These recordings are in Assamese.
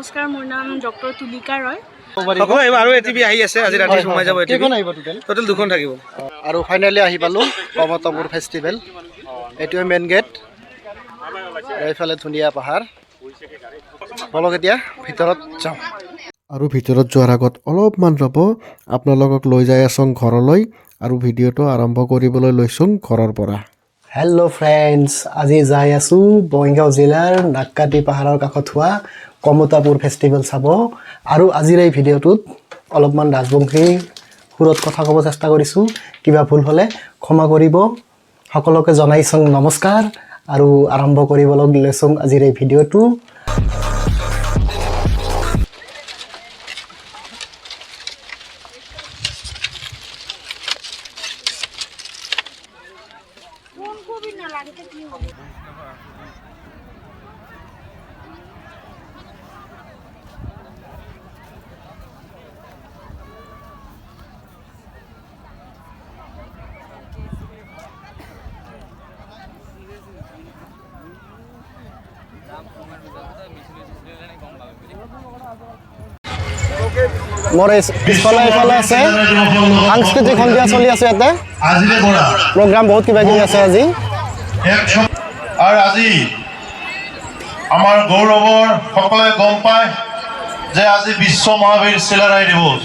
নমস্কাৰ, মোৰ নাম ডক্টৰ তুলিকা ৰয়। সকলো আহিব আৰু এটিভি আহি আছে, আজি ৰাতি সোমাই যাব এটিভি। কেইখন আহিব টোটেল? টোটেল দুখন থাকিব। আৰু ফাইনেলি আহি পালোঁ কমতাপুৰ ফেষ্টিভেল। এইটোৱে মেইন গেট। এইফালে ধুনীয়া পাহাৰ। বলক, এতিয়া ভিতৰত যাওঁ। আৰু ভিতৰত যোৱাৰ আগত অলপমান ৰ'ব, আপোনালোকক লৈ যাই আছোঁ ঘৰলৈ আৰু ভিডিঅ'টো আৰম্ভ কৰিবলৈ লৈছোঁ ঘৰৰ পৰা। হেল্ল' ফ্ৰেণ্ডছ, আজি যাই আছোঁ বঙাইগাঁও জিলাৰ নাককাটি পাহাৰৰ কাষত হোৱা কমতাপুৰ ফেষ্টিভেল চাব। আৰু আজিৰ এই ভিডিঅ'টোত অলপমান ৰাজবংশী সুৰত কথা ক'ব চেষ্টা কৰিছোঁ। কিবা ভুল হ'লে ক্ষমা কৰিব। সকলোকে জনাইছোঁ নমস্কাৰ আৰু আৰম্ভ কৰিবলৈ লৈছোঁ আজিৰ এই ভিডিঅ'টো। মোৰ এই পিছফালে এইফালে আছে সাংস্কৃতিক সন্ধিয়া চলি আছে ইয়াতে। আজিৰে পৰা প্ৰগ্ৰাম বহুত কিবা কিবি আছে আজি। আৰু আজি আমাৰ গৌৰৱৰ, সকলোৱে গম পায় যে আজি বিশ্ব মহাবীৰ চিলাৰায় দিৱস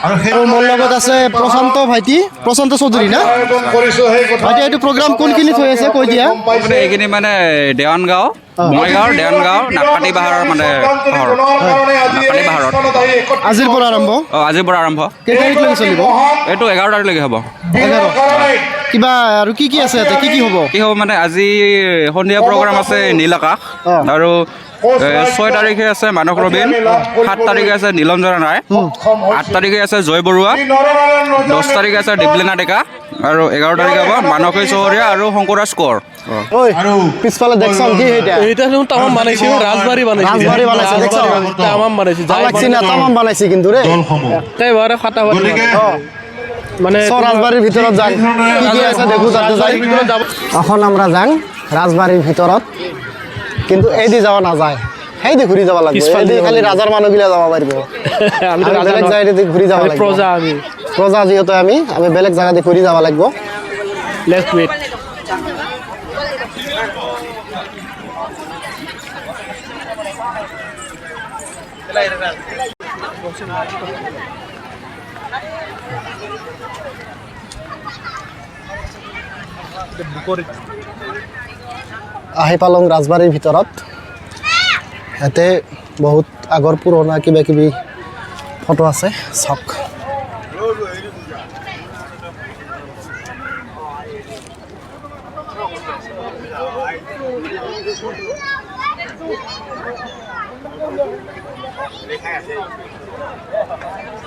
আৰু সেই আৰু মোৰ লগত আছে প্ৰশান্ত ভাইটি, প্ৰশান্ত চৌধুৰী না? আয়োজন কৰিছো সেই কথা। ভাইটি, এইটো প্ৰগ্ৰাম কোনখিনিত হৈ আছে কৈ দিয়া। মানে এইখিনি মানে দেৱানগাঁও, বঙাইগাঁৱৰ দেৱানগাঁও, নাককাটি পাহাৰৰ মানে শহৰ, নাককাটি পাহাৰত। আজিৰ পৰা আৰম্ভ? অঁ, আজিৰ পৰা আৰম্ভ। কেই তাৰিখলৈকে চলিব? এইটো 11 তাৰিখলৈকে হ'ব। 11। কিবা আৰু কি কি আছে ইয়াতে, কি কি হ'ব? কি হ'ব মানে আজি সন্ধিয়া প্ৰগ্ৰাম আছে নীল আকাশ আৰু 6 তাৰিখে আছে মানস ৰবীন, 7 তাৰিখে আছে নীলঞ্জনা ৰায়, 8 তাৰিখে আছে জয় বৰুৱা, 10 তাৰিখে আছে দীপলিনা ডেকা আৰু 11 তাৰিখে হ'ব মানসী চহৰীয়া আৰু শংকুৰাজ কোঁৱৰ। ঐ, পিছফালে দেখছাম কি সেইটা? এইটা দেখোন তামাম বানাইছে, ৰাজবাৰী বানাইছে। ৰাজবাৰী বানাইছে, দেখছ? তামাম বানাইছে। ভাল লাগছি না? তামাম বানাইছে কিন্তু ৰে। দলসমূহ একেবাৰে ফাটাফাটি। গতিকে মানে চ, ৰাজবাৰীৰ ভিতৰত যাং, কি কি আছে দেখো তাতে যাই। ভিতৰত যাব। এখন আমৰা যাং ৰাজবাৰীৰ ভিতৰত, কিন্তু এই দি যাওয়া নাযায়, সেই দি ঘূৰি যাব লাগিব। পিছফাল এই দি দি যাব খালি লাগিব। ৰাজাৰ মানুহগিলা যাব পাৰিব। আমি তো আমি ৰাজা বেলেগ নহয়। জায়গা দি ঘূৰি যাব আমি লাগিব। প্ৰজা আমি। প্ৰজা যিহেতু আমি, আমি বেলেগ জায়গা দি ঘূৰি যাব লাগিব। Let's wait. আহি পালং ৰাজবাৰীৰ ভিতৰত। ইয়াতে বহুত আগৰ পুৰণা কিবা কিবি ফটো আছে, চাওক।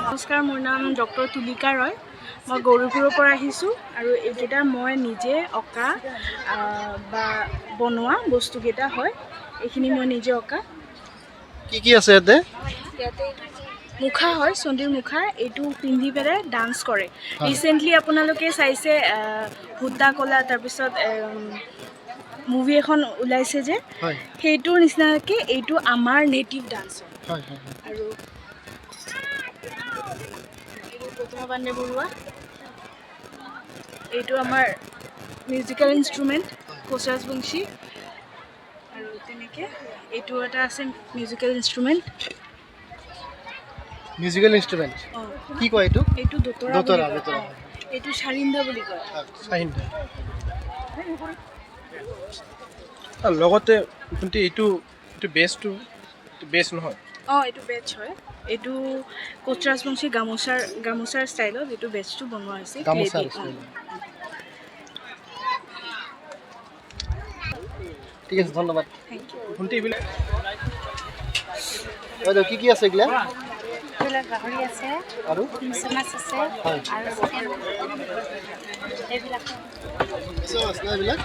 নমস্কাৰ, মোৰ নাম ডক্টৰ তুলিকা ৰয়। মই গৌৰীপুৰৰ পৰা আহিছোঁ আৰু এইকেইটা মই নিজে অঁকা বা বনোৱা বস্তুকেইটা হয়। এইখিনি মই নিজে অঁকা। কি কি আছে ইয়াতে? ইয়াতে মুখা হয়, চণ্ডীৰ মুখা। এইটো পিন্ধি পেলাই ডান্স কৰে। ৰিচেণ্টলি আপোনালোকে চাইছে সূতা কলা, তাৰপিছত মুভি এখন ওলাইছে যে, সেইটোৰ নিচিনাকৈ এইটো আমাৰ নেটিভ ডান্স হয়। হয় হয় হয়। আৰু এইটো প্ৰতিমা পাণ্ডে বৰুৱা। এইটো আমাৰ মিউজিকেল ইনষ্ট্ৰুমেণ্ট কোচ ৰাজবংশী। আৰু তেনেকৈ এইটো এটা আছে মিউজিকেল ইনষ্ট্ৰুমেণ্ট। Musical instrument. অঁ। কি কয় এইটো? এইটো দোতৰা দোতৰা, বুলি কয়। দোতৰা। অঁ। এইটো চাৰিন্দা বুলি কয়। চাহিন্দা। আৰু লগতে ভণ্টি, এইটো এইটো বেচটো, এইটো বেচ নহয়? অঁ, এইটো বেটছ হয়। এইটো কোচ ৰাজবংশী গামোচাৰ ষ্টাইলত এইটো বেটছটো বনোৱা হৈছে। গামোচাৰ clay দি, অঁ। ষ্টাইলত। ঠিক আছে, ধন্যবাদ। Thank U. ভণ্টি, এইবিলাক বাইদেউ, কি কি আছে এইগিলা? এইবিলাক গাহৰি আছে। আৰু? মিছা মাছ আছে। আৰু চিকেন এইবিলাক। মিছা মাছ না এইবিলাক?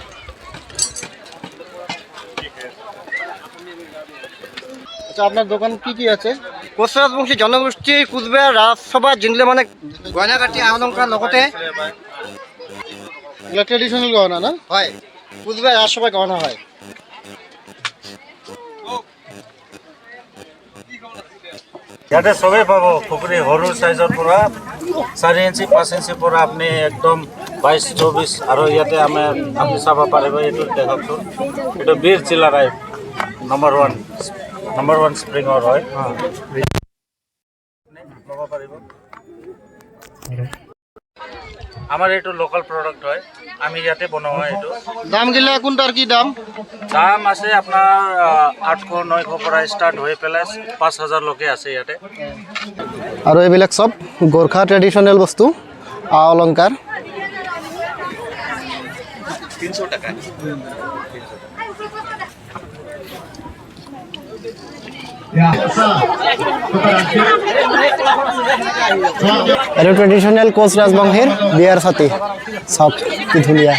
আচ্ছা, আপনাৰ দোকান কি কি আছে? কোচ ৰাজবংশী জনগোষ্ঠীৰ কোচবিহাৰ ৰাজসভা জিনলে মানে গয়না গাঁঠি অলংকাৰ লগতে এগুলা ট্ৰেডিশনাল গহনা না? হয়, কোচবিহাৰ ৰাজসভা গহনা হয়। ইয়াতে চবেই পাব। খুকুৰি সৰু চাইজৰ পৰা 4 ইঞ্চি, 5 ইঞ্চিৰ পৰা আপুনি একদম 22, 24। আৰু ইয়াতে আমাৰ আপুনি চাব পাৰিব, এইটো দেখাওকচোন, এইটো বীৰ চিলাৰায় নম্বৰ 1, নম্বৰ 1 স্প্ৰিঙৰ হয়, ল'ব পাৰিব। আমাৰ এইটো লোকেল প্ৰডাক্ট হয়, আমি ইয়াতে বনোৱা হয় এইটো। দামগিলা কোনটাৰ কি দাম? দাম আছে আপোনাৰ 800, 900 পৰা ষ্টাৰ্ট হৈ পেলাই 5000লৈকে আছে ইয়াতে। আৰু এইবিলাক চব গোৰ্খা ট্ৰেডিশ্যনেল বস্তু, অলংকাৰ। 300 টকা। এইটো ট্ৰেডিশ্যনেল কোচ ৰাজবংশীৰ বিয়াৰ ছাতি, চাওক কি ধুনীয়া।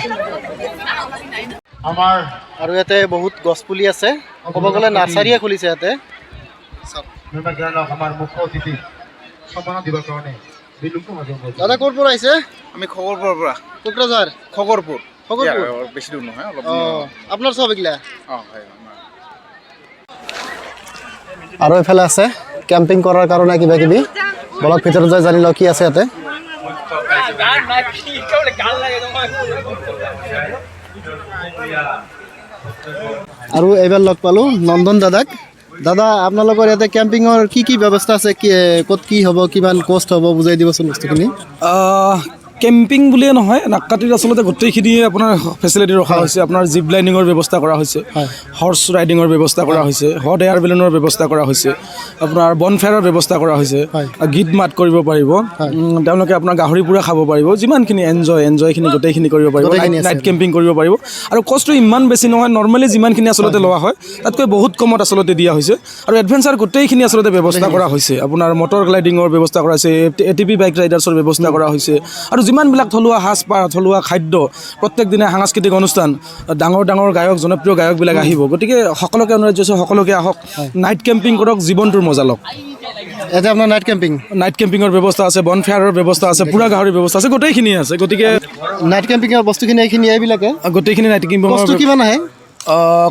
আমাৰ আৰু ইয়াতে বহুত গছপুলি আছে, ক'ব গ'লে নাৰ্চাৰীয়ে খুলিছে ইয়াতে। আমাৰ মুখ্য অতিথি সম্মাননা দিবৰ কাৰণে বিলুপ্ত। দাদা, ক'ৰ পৰা আহিছে? আমি খগৰপুৰৰ পৰা। কোকৰাঝাৰ? খগৰপুৰ। খগৰপুৰ। বেছি দূৰ নহয় অলপ। অঁ, আপোনাৰ চব এইগিলা? অঁ হয়, আমাৰ। আৰু এইফালে আছে কেম্পিং কৰাৰ কাৰণে কিবা কিবি। বলক, ভিতৰত যাই জানি লওঁ কি আছে ইয়াতে। আৰু এইবাৰ লগ পালোঁ নন্দন দাদাক। দাদা, আপোনালোকৰ ইয়াতে কেম্পিঙৰ কি কি ব্যৱস্থা আছে, কি ক'ত কি হ'ব, কিমান কষ্ট হ'ব, বুজাই দিবচোন বস্তুখিনি। কেম্পিং বুলিয়ে নহয়, নাককাটিত আচলতে গোটেইখিনিয়ে আপোনাৰ ফেচিলিটি ৰখা হৈছে। আপোনাৰ জিপ লাইনিঙৰ ব্যৱস্থা কৰা হৈছে, হৰ্চ ৰাইডিঙৰ ব্যৱস্থা কৰা হৈছে, হট এয়াৰ বেলুনৰ ব্যৱস্থা কৰা হৈছে, আপোনাৰ বনফায়াৰৰ ব্যৱস্থা কৰা হৈছে, গীত মাত কৰিব পাৰিব তেওঁলোকে, আপোনাৰ গাহৰি পোৰা খাব পাৰিব, যিমানখিনি এনজয়খিনি গোটেইখিনি কৰিব পাৰিব। গোটেইখিনি আছে। নাইট কেম্পিং কৰিব পাৰিব আৰু কষ্টটো ইমান বেছি নহয়। নৰ্মেলি যিমানখিনি আচলতে লোৱা হয়, তাতকৈ বহুত কমত আচলতে দিয়া হৈছে। আৰু এডভেঞ্চাৰ গোটেইখিনি আচলতে ব্যৱস্থা কৰা হৈছে। আপোনাৰ মটৰ গ্লাইডিঙৰ ব্যৱস্থা কৰা হৈছে, এটিভি বাইক ৰাইডাৰ্ছৰ ব্যৱস্থা কৰা হৈছে আৰু যিমানবিলাক থলুৱা সাজপাৰ, থলুৱা খাদ্য, প্ৰত্যেক দিনাই সাংস্কৃতিক অনুষ্ঠান, ডাঙৰ ডাঙৰ গায়ক, জনপ্ৰিয় গায়কবিলাক আহিব। গতিকে সকলোকে অনুৰোধ জনাইছোঁ, সকলোকে আহক, নাইট কেম্পিং কৰক, জীৱনটোৰ মজা লওক। ইয়াতে আপোনাৰ নাইট কেম্পিং? নাইট কেম্পিঙৰ ব্যৱস্থা আছে, বনফেয়াৰৰ ব্যৱস্থা আছে, পোৰা গাহৰিৰ ব্যৱস্থা আছে, গোটেইখিনিয়ে আছে। গতিকে নাইট কেম্পিঙৰ বস্তুখিনি এইখিনি, এইবিলাকে? গোটেইখিনি নাইট কেম্পিঙৰ। কষ্টটো কিমান আহে?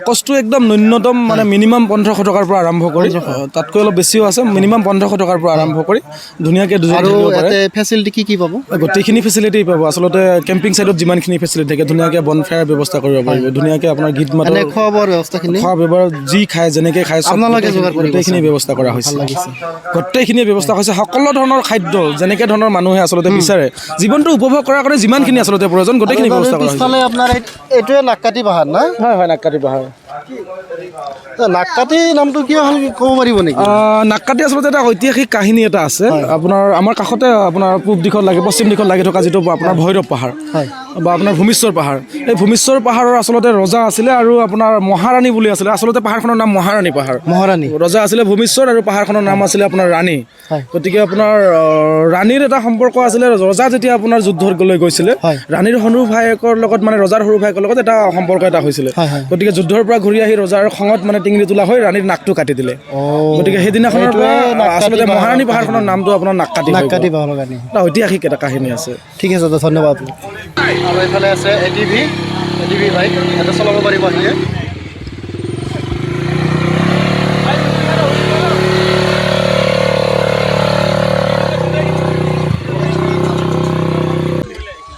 কষ্টটো একদম ন্যূনতম, মানে মিনিমাম 1500 টকাৰ পৰা আৰম্ভ কৰি, তাতকৈ অলপ বেছিও আছে, মিনিমাম 1500 টকাৰ পৰা আৰম্ভ কৰি ধুনীয়াকৈ দুজন আৰু থাকিব পাৰে। ইয়াতে ফেচিলিটি কি কি পাব? গোটেইখিনি ফেচিলিটি পাব। আচলতে কেম্পিং চাইটত যিমানখিনি ফেচিলিটি থাকে, ধুনীয়াকৈ বনফায়াৰ ব্যৱস্থা কৰিব পাৰিব, ধুনীয়াকৈ আপোনাৰ গীত মাতৰ এনে খোৱা বোৱাৰ ব্যৱস্থাখিনি? খোৱা ব্যৱহাৰ, যি খায়, যেনেকৈ খায়, চব। আপোনালোকে যোগাৰ কৰিব? গোটেইখিনি ব্যৱস্থা কৰা হৈছে। ভাল লাগিছে। গোটেইখিনি ব্যৱস্থা হৈছে। সকলো ধৰণৰ খাদ্য, যেনেকৈ ধৰণৰ মানুহে আচলতে বিচাৰে, জীৱনটো উপভোগ কৰাৰ কাৰণে যিমানখিনি আচলতে প্ৰয়োজন, গোটেইখিনি আৰু ব্যৱস্থা কৰা হৈছে। পিছফালে আপোনাৰ এইটোৱে নাককাটি পাহাৰ না? হয়, নাককাটি পাহাৰ। নাককাটি নামটো কিয় হ'ল ক'ব পাৰিব নেকি? নাককাটি আচলতে এটা ঐতিহাসিক কাহিনী এটা আছে। আপোনাৰ আমাৰ কাষতে, আপোনাৰ পূব দিশত লাগে, পশ্চিম দিশত লাগি থকা যিটো আপোনাৰ ভৈৰৱ পাহাৰ বা আপোনাৰ ভূমিশ্বৰ পাহাৰ, এই ভূমিশ্বৰ পাহাৰৰ আচলতে ৰজা আছিলে আৰু আপোনাৰ মহাৰাণী বুলি আছিলে। আচলতে পাহাৰখনৰ নাম মহাৰাণী পাহাৰ। মহাৰাণী। ৰজা আছিলে ভূমিশ্বৰ আৰু পাহাৰখনৰ নাম আছিলে আপোনাৰ ৰাণী। গতিকে আপোনাৰ ৰাণীৰ এটা সম্পৰ্ক আছিলে। ৰজা যেতিয়া আপোনাৰ যুদ্ধলৈ গৈছিলে, ৰাণীৰ সৰু ভায়েকৰ লগত, মানে ৰজাৰ সৰু ভায়েকৰ লগত এটা সম্পৰ্ক এটা হৈছিলে। গতিকে যুদ্ধৰ পৰা ঘূৰি আহি ৰজাৰ খঙত মানে টিঙিৰি তোলা হৈ ৰাণীৰ নাকটো কাটি দিলে। গতিকে সেইদিনাখনৰ সেইটোৱে পৰা নাককাটি আচলতে পাহাৰৰ মহাৰাণী পাহাৰখনৰ নামটো আপোনাৰ নাককাটি হৈ গ'ল। নাককাটি পাহাৰৰ কাহিনী। এটা ঐতিহাসিক এটা কাহিনী আছে। ঠিক আছে দাদা, ধন্যবাদ। আৰু এইফালে আছে এটিভি, এটিভি বাইক ইয়াতে চলাব পাৰিব আহিলে।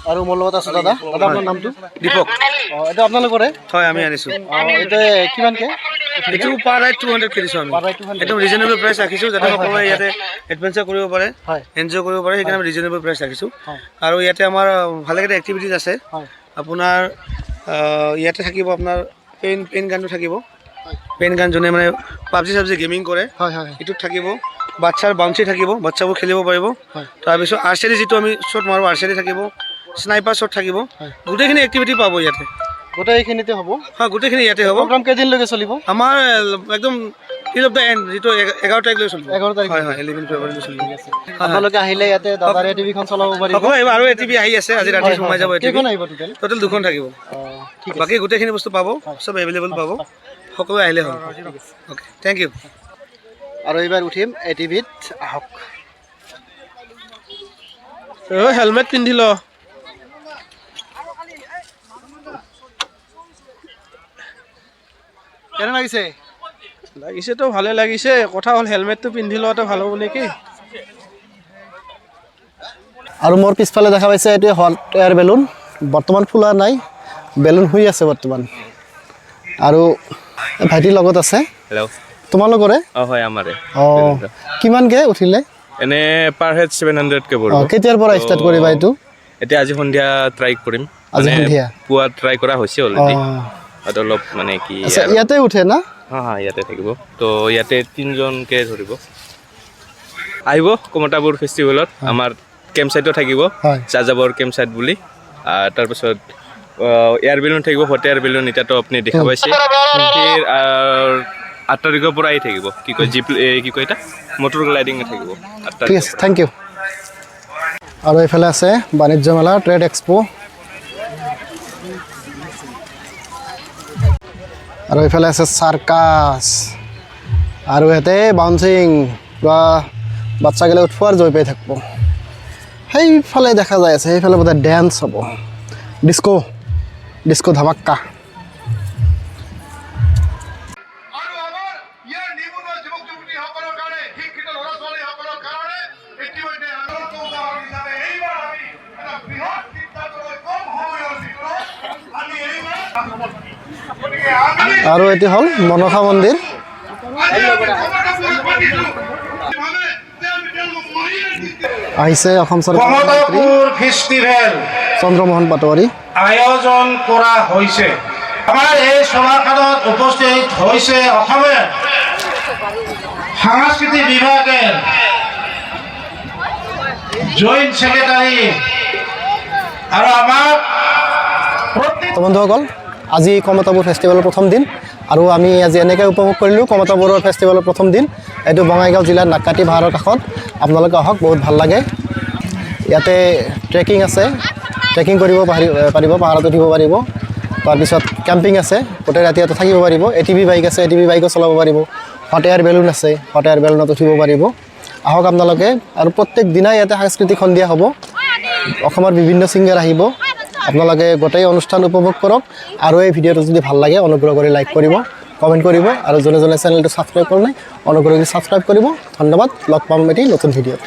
আৰু মোৰ লগত আছে দাদা। দাদা, আপোনাৰ নামটো? দীপক। অঁ, এইটো আপোনালোকৰে? হয়, আমি আনিছোঁ। অঁ, এইটো কিমানকে? এইটো পাৰ ৰাইড 200 কে দিছোঁ আমি। পাৰ ৰাইড 200। একদম ৰিজনেবল প্ৰাইচ ৰাখিছোঁ, যাতে সকলোৱে ইয়াতে এডভেঞ্চাৰ কৰিব পাৰে, এনজয় কৰিব পাৰে। সেইকাৰণে আমি ৰিজনেবল প্ৰাইচ ৰাখিছোঁ। আৰু ইয়াতে আমাৰ ভালেকেইটা এক্টিভিটিজ আছে। আপোনাৰ ইয়াতে থাকিব আপোনাৰ পেইন গানটো থাকিব। পেইন গান যোনে মানে পাবজি চাবজি গেমিং কৰে, হয় হয় এইটোত থাকিব। বাচ্ছাৰ বাউঞ্চি থাকিব, বাচ্ছাবোৰ খেলিব পাৰিব। তাৰপিছত আৰ্চাৰী, যিটো আমি শ্বট মাৰোঁ, আৰ্চাৰী থাকিব, স্নাইপাৰ শ্বট থাকিব। গোটেইখিনি এক্টিভিটি পাব ইয়াতে। গোটেইখিনিতে হ'ব? হয়, গোটেইখিনি ইয়াতে হ'ব। প্ৰগ্ৰাম কেইদিনলৈকে চলিব? আমাৰ একদম টিল অফ the and, যিটো 11 তাৰিখলৈ চলিব। 11 তাৰিখ। হয়, 11 ফেব্ৰুৱাৰীলৈ চলিব। আপোনালোকে আহিলে ইয়াতে দাদাৰ এটিভিখন চলাব পাৰিব। সকলো আহিব। আৰু এটিভি আহি আছে, আজি ৰাতি সোমাই যাব এটিভি। কেইখন আহিব টোটেল? টোটেল দুখন থাকিব। ঠিক আছে। বাকী গোটেইখিনি বস্তু পাব, চব এভেইলেবল পাব। সকলো আহিলে হ'ল। Okay, thank U. আৰু এইবাৰ উঠিম এটিভিত, আহক। হেলমেট পিন্ধি ল। কেনে লাগিছে? লাগিছেতো ভালে লাগিছে। কথা হ'ল হেলমেটটো পিন্ধি লোৱাটো ভাল হ'ব নেকি? আৰু মোৰ পিছফালে দেখা পাইছে, এইটোৱে হট এয়াৰ বেলুন। বৰ্তমান ফুলা নাই, বেলুন শুই আছে বৰ্তমান। আৰু ভাইটিৰ লগত আছে। হেল্ল'। তোমালোকৰে? অঁ হয়, আমাৰে। অঁ, কিমানকৈ উঠিলে? এনে পাৰ হেড 700কে পৰিব। অঁ, কেতিয়াৰ পৰা ষ্টাৰ্ট কৰিবা এইটো? এতিয়া আজি সন্ধিয়া ট্ৰাই কৰিম। আজি মানে সন্ধিয়া? পুৱা ট্ৰাই কৰা হৈছে অলৰেডি। তাত অলপ মানে কি আচ্ছা, ইয়াতে উঠে না? হা হা, ইয়াতে থাকিব। তো ইয়াতে তিনিজনকে ধৰিব। আহিব কমতাপুৰ ফেষ্টিভেলত, আমাৰ কেম্প চাইটো থাকিব, যাযাবৰ কেম্প চাইট বুলি। তাৰপিছত এয়াৰ বেলুন থাকিব, হট এয়াৰ বেলুন এতিয়াতো আপুনি দেখা পাইছে। 8 তাৰিখৰ পৰা আহি থাকিব, কি কয় জীপ, কি কয় এটা মটৰ গ্লাইডিং থাকিব 8 ঠিক তাৰিখৰ। আছে, thank U. আৰু এইফালে আছে বাণিজ্য মেলা, ট্ৰেড এক্সপ'। আৰু এইফালে আছে চাৰ্কাছ আৰু ইয়াতে বাউন্সিং বা বাচ্চাগিলা উঠোৱাৰ জয় পাই থাকিব। সেইফালে দেখা যায় আছে, সেইফালে বোধহয় ডেন্স হ'ব, ডিস্কো ডিস্কো ধামাক্কা। আৰু আমাৰ ইয়াৰ নিবনুৱা যুৱক যুৱতীসকলৰ কাৰণে, শিক্ষিত ল'ৰা ছোৱালীসকলৰ কাৰণে ইতিমধ্যে আদৰ্শ উদাহৰণ হিচাপে এইবাৰ আমি এটা বৃহৎ সিদ্ধান্ত লৈ কম সময়ৰ ভিতৰত আমি এইবাৰ গতিকে আমি আৰু এইটো হ'ল মনসা মন্দিৰ। আজি আমি কমতাপুৰত পাতিছো ভাবে যে আমি তেওঁলোকক মাৰি আহিছে অসম চৰকাৰৰ মন্ত্ৰী কমতাপুৰ ফেষ্টিভেল চন্দ্ৰমোহন পাটোৱাৰী। আয়োজন কৰা হৈছে। আমাৰ এই সভাখনত উপস্থিত হৈছে অসমৰ সাংস্কৃতিক বিভাগেৰ জইণ্ট ছেক্ৰেটাৰী আৰু আমাৰ তো বন্ধুসকল, আজি কমতাপুৰ ফেষ্টিভেলৰ প্ৰথম দিন আৰু আমি আজি এনেকৈ উপভোগ কৰিলোঁ কমতাপুৰৰ ফেষ্টিভেলৰ প্ৰথম দিন। এইটো বঙাইগাঁও জিলাৰ নাককাটি পাহাৰৰ কাষত। আপোনালোকে আহক, বহুত ভাল লাগে। ইয়াতে ট্ৰেকিং আছে, ট্ৰেকিং কৰিব পাৰিব, পাহাৰত উঠিব পাৰিব। তাৰপিছত কেম্পিং আছে, গোটেই ৰাতি ইয়াতে থাকিব পাৰিব। এ টি ভি বাইক আছে, এ টি ভি বাইকো চলাব পাৰিব। হট এয়াৰ বেলুন আছে, হট এয়াৰ বেলুনত উঠিব পাৰিব। আহক আপোনালোকে। আৰু প্ৰত্যেক দিনাই ইয়াতে সাংস্কৃতিক সন্ধিয়া হ'ব, অসমৰ বিভিন্ন ছিংগাৰ আহিব। আপোনালোকে গোটেই অনুষ্ঠান উপভোগ কৰক। আৰু এই ভিডিঅ'টো যদি ভাল লাগে, অনুগ্ৰহ কৰি লাইক কৰিব, কমেণ্ট কৰিব আৰু যোনে যোনে চেনেলটো ছাবস্ক্ৰাইব কৰা নাই, অনুগ্ৰহ কৰি ছাবস্ক্ৰাইব কৰিব। ধন্যবাদ, লগ পাম এটি নতুন ভিডিঅ'ত।